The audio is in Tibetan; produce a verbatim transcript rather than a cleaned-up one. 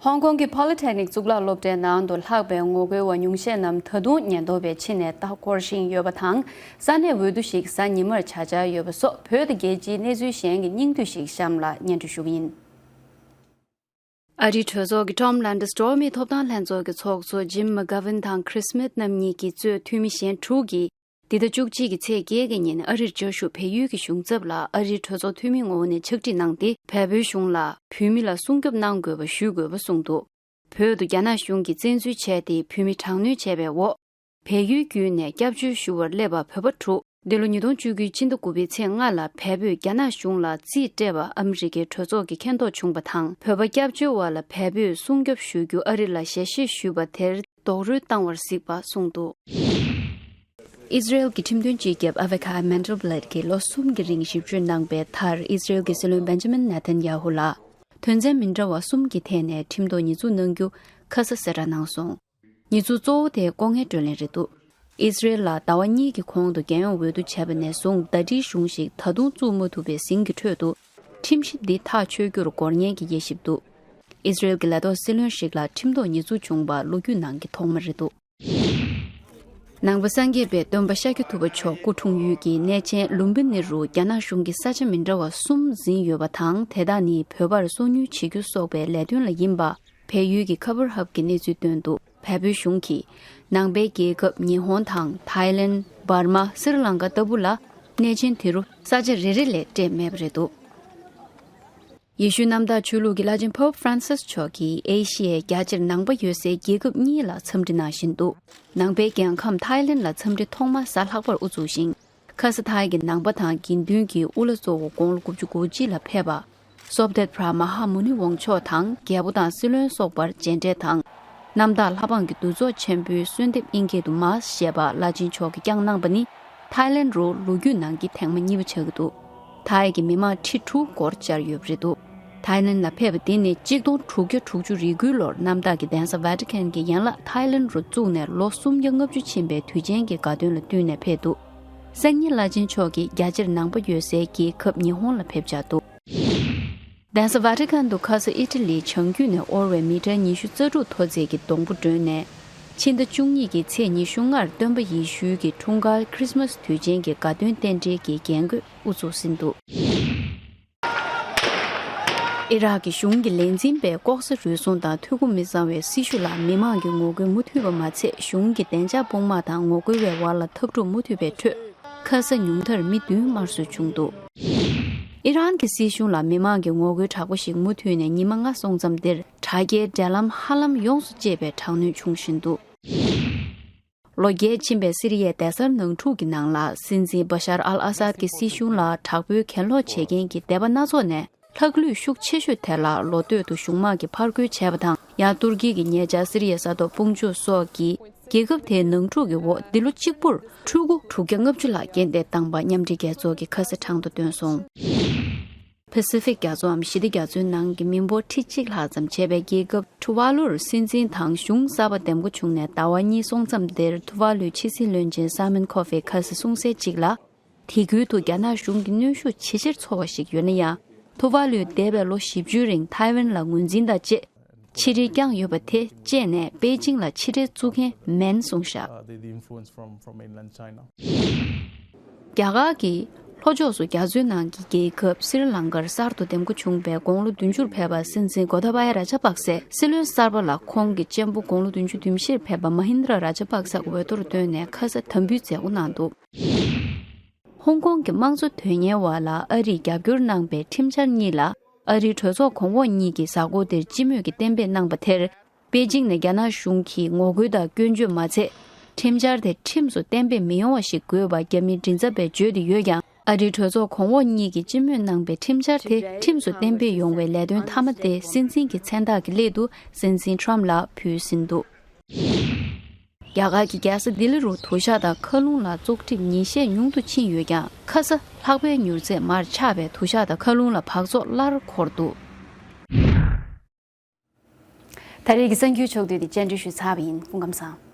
ཧོང་ཀོང་གི་ཕོ་ལི་ཊེག་ནིག་གཙུག་ལག་སློབ་གྲྭའི་ནང་དུ་ལྷག་པའི་ངོ་རྒོལ་བ་ཉུང་ཤས་རྣམས་ད་དུང་ཉེན་རྟོག་པའི་ཕྱི་ནས་ལྟ་སྐོར་བཞིན་ཡོད་པ་དང་། ས་གནས་འོས་བསྡུ་ཞིག་གཟའ་ཉི་མར་བྱ་འཆར་ཡོད་པ་སོགས། བོད་དང་རྒྱལ་སྤྱིའི་གནས་ཚུལ་གཞན་གྱི་སྙིང་བསྡུས་ཤིག་གཤམ་ལ་སྙན་སྒྲོན་ཞུ་གི་ཡིན། ཨ་རིའི་གྲོས་ཚོགས་ཀྱི་ཀྲོམ་ལན་ཌི་སི་ཊོར་མི་ཐོབ་ཐང་ལྷན་ཚོགས་ཀྱི་ཚོགས་གཙོ་ཇིམ་མ་གྷ་ཝིན་དང་ཁྲིས་སྨིཐ་རྣམ་གཉིས་ཀྱིས་གཙོས་འཐུས་མི་གཞན་དྲུག་གིས། འདི་ཟླ་བཅུ་གཅིག་གི་ཚེས་བརྒྱད་ཀྱི་ཉིན་ཨ་རིར་བཅའ་བཞུགས་བལ་ཡུལ་གྱི་གཞུང་ཚབ་ལ་ཨ་རིའི་གྲོས་ཚོགས་འཐུས་མི་ངོ་བོ་ནས་ཕྱག་བྲིས་གནང་སྟེ། བལ་པོའི་གཞུང་ལ་བོད་མི་ལ་སྲུང་སྐྱོབ་གནང་དགོས་པ་ཞུ་དགོས་པ་གསུངས་འདུག་བོད་དུ་རྒྱ་ནག་གཞུང་གིས་བཙན་འཛུལ་བྱས་ཏེ། བོད་མི་དྲག་གནོན་བྱས་པའི་འོག་བལ་ཡུལ་བརྒྱུད་ནས་སྐྱབས་བཅོལ་ཞུ་བར་སླེབས་པ་བོད་པ་དྲུག་འདི་ལོ་ཉིས་སྟོང་བཅུ་དགུའི་ཕྱི་ཟླ་དགུ་པའི་ཚེས་ལྔ་ལ་བལ་པོས་རྒྱ་ནག་གཞུང་ལ་རྩིས་སྤྲད་པ་ཨ་མི་རི་ཀའི་གྲོས་ཚོགས་ཀྱིས་མཁྱེན་རྟོགས་བྱུང་བ་དང་། བོད་པ་སྐྱབས་བཅོལ་བ་ལ་བལ་པོས་སྲུང་སྐྱོབ་ཞུ་རྒྱུ་ཨ་རི་ལ་ཞལ་བཞེས་ཞུས་པ་དེར་རྡོག་རོལ་བཏང་བར་གཟིགས་པ་གསུངས་འདུག་ཨིས་ར་ཨེལ་གྱི་ཁྲིམས་དོན་སྤྱི་ཁྱབ་ཨ་ཝེ་ཁ་མན་ཌལ་བྷི་ལེད་ཀྱིས་ལོ་གསུམ་གྱི་རིང་ཞིབ་དཔྱོད་གནང་པའི་མཐར། ཨིས་ར་ཨེལ་གྱི་སྲིད་བློན་བེན་ཇ་མིན་ནེ་ཐན་ཡ་ཧུ་ལ་དོན་ཚན་མི་འདྲ་བ་གསུམ་གྱི་ཐད་ནས་ཁྲིམས་ཐོག་ཉེས་འཛུགས་གནང་རྒྱུ་ཁ་ས་གསལ་བསྒྲགས་གནང་སོང་། ཉེས་འཛུགས་གཙོ་བོ་དེ་ལྐོག་རྔན་སྤྲོད་ལེན་རེད་འདུག་ཨིས་ར་ཨེལ་ལ་ཟླ་བ་གཉིས་ཀྱི་གོང་དུ་རྒྱལ་ཡོངས་འོས་བསྡུ་བྱས་པ་ནས་བཟུང་ཟླ་སྒྲིལ་གཞུང་ཞིག་ད་དུང་བཙུགས་མ་ཐུབ་པའི་ཟིང་གི་ཁྲོད་དུ། ཁྲིམས་གཞི་འདི་ཐག་ཆོད་རྒྱུར་འགོར་ཉེན་གྱི་དབྱེ་ཞིབ་འདུག་ཨིས་ར་ཨེལ་གྱི་ལས་ཐོག་སྲིད་བློན་ཞིག་ལ་ཁྲིམས་ཐོག་ཉེས་འཛུགས་བྱུང་བ་ལོ་རྒྱུས་ནང་གི་ཐོག་མ་རེད་འདུག་ནང་པ་སངས་རྒྱས་པའི་སྟོན་པ་ཤཱཀྱ་ཐུབ་པ་མཆོག་སྐུ་འཁྲུངས་ཡུལ་གྱི་གནས་ཆེན་ལུམ་བི་ནི་རུ་རྒྱ་ནག་གཞུང་གིས་ས་ཆ་མི་འདྲ་བ་གསུམ་འཛིན་ཡོད་པ་དང་། དེ་དག་ནི་བོད་པར་སོ་ཉུལ་བྱེད་རྒྱུ་སོགས་པའི་ལས་དོན་ལ་ཡིན་པ་བལ་ཡུལ་གྱི་ཁ་པར་ཧབ་ཀྱིས་གནས་ཚུལ་བཏོན་འདུག་བལ་པོའི་གཞུང་གིས་ནང་པའི་རྒྱལ་ཁབ་ཉི་ཧོང་དང་ཐའི་ལེན། འབར་མ། སི་རི་ལང་ཀ་ལྟ་བུ་ལ་གནས་ཆེན་དེ་རུ་ས་ཆ་རེ་རེ་ལས་སྤྲད་མེད་པ་རེད་འདུག་ཡེ་ཤུའི་གནམ་བདག་ཆོས་ལུགས་ཀྱི་བླ་ཆེན་Pope Francis་མཆོག་གིས་ཨེ་ཤི་ཡའི་རྒྱ་ཆེར་ནང་པ་ཡོད་སའི་རྒྱལ་ཁབ་གཉིས་ལ་འཚམས་འདྲི་གནང་བཞིན་འདུག་ནང་པའི་རྒྱལ་ཁམས་ཐའི་ལེན་ལ་འཚམས་འདྲི་ཐོག་མ་གཟའ་ལྷག་པར་དབུ་བཙུགས་ཤིང་། ཁ་ས་ཐའི་གི་ནང་པ་དང་དགེ་འདུན་གྱི་དབུ་བླ་གཙོ་བོ་དགུང་ལོ་དགུ་བཅུ་གོ་གཅིག་ལ་ཕེབས་པ། སོབ་དད་བྷྲ་མ་ཧཱ་མུ་ནི་ཝང་མཆོག་དང་། རྒྱལ་པོ་དང་སྲིད་བློན་སོགས་པར་མཇལ་འཕྲད་དང་། གནམ་བདག་ལྷ་འབངས་ཀྱི་འདུ་ཚོགས་ཆེན་པོའི་གསོལ་འདེབས་ཨིན་སྐད་དུ་Mass་ཞེས་པ་བླ་ཆེན་མཆོག་གིས་བསྐྱངས་གནང་པ་ནི། ཐའི་ལེན་རུ་ལོ་རྒྱུས་ནང་གི་ཐེངས་མ་གཉིས་པ་ཆགས་ཀྱི་འདུག་ཐའི་གི་མི་མང་ཁྲི་དྲུག་སྐོར་བཅར་ཡོད་པ་རེད་འདུག་ཐའི་ལེན་ལ་ཕེབས་པ་དེ་ནི་གཅིག་སྟོང་དྲུག་བརྒྱ་དྲུག་ཅུ་རེ་དགུའི་ལོར་གནམ་བདག་གི་གདན་ས་ཝེ་ཏི་ཁན་གྱི་ཡན་ལག་ཐའི་ལེན་རུ་བཙུགས་ནས་ལོ་སུམ་བརྒྱ་ལྔ་བཅུ་ཕྱིན་པའི་དུས་ཆེན་གྱི་དགའ་སྟོན་ལ་བསྟུན་ནས་ཕེབས་འདུག་སང་ཉིན་བླ་ཆེན་མཆོག་གིས་རྒྱ་ཆེར་ནང་པ་ཡོད་སའི་རྒྱལ་ཁབ་ཉི་ཧོང་ལ་ཕེབས་འཆར་འདུག་གདན་ས་ཝ་ཊི་ཀན་དུ་ཁ་ས་ཨི་ཊ་ལིའི་བྱང་རྒྱུད་ནས་དབོར་བའི་མི་གྲངས་ཉི་ཤུ་རྩ་དྲུག་མཐོ་ཚད་ཀྱི་སྡོང་པོ་བསྒྲོན་ནས། ཕྱི་ཟླ་བཅུ་གཉིས་ཀྱི་ཚེས་ཉི་ཤུ་ལྔར་སྟོན་པ་ཡེ་ཤུའི་གི་འཁྲུངས་སྐར་Christmas་དུས་ཆེན་གྱི་དགའ་སྟོན་རྟེན་འབྲེལ་གྱི་རྒྱན་གོས་དབུ་ཚུགས་ཟིན་འདུག་ཨི་རག་གི་གཞུང་གི་ལས་འཛིན་པས་ལྐོག་ཟ་རུལ་སུངས་དང་ཐོན་ཁུངས་མི་གཙང་བའི་སྲི་ཞུ་ལ་མི་མང་གི་ངོ་རྒོལ་མུ་མཐུད་པ་མ་ཚད། གཞུང་གི་བདེ་འཇགས་དཔུང་དམག་དང་ངོ་རྒོལ་བའི་བར་ལ་འཐབ་འཁྲུག་མུ་མཐུད་པའི་ཁྲོད། ཁ་ས་ཉུང་མཐར་མི་བདུན་དམར་གསོད་བྱུང་འདུག་ཨི་རན་གྱི་སྲིད་གཞུང་ལ་མི་མང་གི་ངོ་རྒོལ་དྲག་པོ་ཞིག་མུ་མཐུད་ནས་ཉི་མ་ལྔ་སོང་མཚམས་འདིར། དྲ་རྒྱའི་འབྲེལ་ལམ་ཧ་ལམ་ཡོངས་སུ་བཅད་པའི་དྲག་གནོན་བྱུང་བཞིན་འདུག་ལོ་བརྒྱད་ཕྱིན་པའི་སི་རི་ཡའི་སྡེ་གཟར་ནང་འཁྲུག་གི་ནང་ལ། སྲིད་འཛིན་བ་ཤར་ཨལ་ཨ་སཱད་ཀྱི་སྲིད་གཞུང་ལ་དྲག་པོའི་གྱེན་ལོག་བྱེད་མཁན་གྱི་སྡེ་པ་སྣ་ཚོགས་ནས། ལྷག་ལུས་ཤུགས་ཆེ་ཤོས་དེ་ལ་ལོ་སྟོད་དུ་གཞུང་དམག་གིས་ཕར་རྒོལ་བྱས་པ་དང་། ཡང་ཏུར་ཀི་གི་ཉེ་ཆར་སི་རི་ཡའི་ས་ཐོག་དཔུང་འཇུག་སོགས་ཀྱིས་རྒྱལ་ཁབ་དེའི་ནང་འཁྲུག་གི་འོག་འདི་ལོ་གཅིག་པུར་ཕྲུ་གུ་དྲུག་བརྒྱ་ལྔ་བཅུ་ལྷག་རྐྱེན་འདས་བཏང་པ་མཉམ་འབྲེལ་རྒྱལ་ཚོགས་ཀྱིས་ཁ་སང་གྲངས་ཐོ་བཏོན་སོང་། པེ་སི་ཕིག་རྒྱ་མཚོའམ་ཞི་བདེ་རྒྱ་མཚོའི་ནང་གི་མི་འབོར་ཁྲི་གཅིག་ལྷག་ཙམ་བྱས་པའི་རྒྱལ་ཁབ་ཐུ་ཝཱ་ལུར་སྲིད་འཛིན་དང་གཞུང་གསར་པ་འདེམས་བསྐོ་བྱུང་ནས་ཟླ་བ་གཉིས་སོང་མཚམས་འདིར། ཐུ་ཝཱ་ལུའི་ཕྱི་སྲིད་བློན་ཆེན་སཱ་མན་ཁོ་ཧྥེས་ཁ་སང་གསུངས་གསལ་གཅིག་ལ། དེ་ཁུལ་དུ་རྒྱ་ནག་གཞུང་གི་གནོན་ཤུགས་ཇེ་ཆེར་ཚོར་བ་ཞིག་ཡོད་ན་ཡང་། ཐུ་ཝཱ་ལུས་འདས་པའི་ལོ་བཞི་བཅུའི་རིང་ཐའེ་ཝན་ལ་ངོས་འཛིན་དང་བཅས་ཕྱི་འབྲེལ་བསྐྱངས་ཡོད་པ་དེ་བཅད་ནས་པེ་ཅིང་ལ་ཕྱི་འབྲེལ་བཙུགས་མཁན་མིན་གསུངས་བཞག་རྒྱ་གར་གྱི་ལྷོ་ཕྱོགས་སུ་རྒྱ་མཚོའི་ནང་གི་རྒྱལ་ཁབ་སི་རི་ལང་ཀར་གསར་དུ་འདེམས་བསྐོ་བྱུང་བའི་དགུང་ལོ་བདུན་ཅུར་ཕེབས་པ་སྲིད་འཛིན་གོ་ཏ་བ་ཡ་ར་ཇ་པག་སས་སྲིད་བློན་གསར་པ་ལ་ཁོང་གི་གཅེན་པོ་དགུང་ལོ་བདུན་ཅུ་དོན་བཞིར་ཕེབས་པ་མ་ཧིན་དྲ་ར་ཇ་པག་སས་འོས་ཐོར་བཏོན་ནས་ཁ་ས་དམ་འབུལ་མཛད་སྒོ་གནང་འདུག་ཧོང་ཀོང་གི་དམངས་གཙོ་དོན་གཉེར་བ་ལ་ཨ་རིས་རྒྱབ་སྐྱོར་གནང་པའི་ཁྲིམས་འཆར་གཉིས་ལ་ཨ་རིའི་གྲོས་ཚོགས་གོང་འོག་གཉིས་ཀྱིས་གཟའ་འཁོར་འདིར་སྤྱི་མོས་ཀྱིས་གཏན་འབེབས་གནང་པ་དེར། པེ་ཅིང་ནས་རྒྱ་ནག་གཞུང་གིས་ངོ་རྒོལ་དང་སྐྱོན་བརྗོད་མ་ཚད། ཁྲིམས་འཆར་དེ་ཁྲིམས་སུ་གཏན་འབེབས་མི་ཡོང་བ་ཞིག་དགོས་པ་རྒྱ་མིའི་མགྲིན་ཚབ་པས་བརྗོད་དེ་ཡོད་ཀྱང་། ཨ་རིའི་གྲོས་ཚོགས་གོང་འོག་གཉིས་ཀྱིས་སྤྱི་མོས་གནང་པའི་ཁྲིམས་འཆར་དེ་ཁྲིམས་སུ་གཏན་འབེབས་ཡོང་བའི་ལས་དོན་མཐའ་མ་དེ་སྲིད་འཛིན་གྱི་མཚན་རྟགས་ཀྱི་སླད་དུ་སྲིད་འཛིན་ཊམ་ལ་ཕུལ་ཟིན་འདུག་རྒྱ་གར་གྱི་རྒྱལ་ས་ལྡི་ལི་རུ་དུ་ཞག་དང་མཁའ་རླུང་ལ་བཙོག་གྲིབ་ཉིན་ཤས་ཉུང་དུ་ཕྱིན་ཡོད་ཀྱང་། ཁ་ས་ལྷགས་པའི་མྱུར་ཚད་མར་ཆག་པས་དུ་ཞག་དང་མཁའ་རླུང་ལ་འབག་བཙོག་སླར་འཁོར་འདུག་ད་རེས་ཀྱི་གསར་འགྱུར་ཕྱོགས་བསྡུས་འདི་བཅར་འདྲི་ཞུས་ཚར་བ་ཡིན། སྐུ་ཁམས་བཟང་།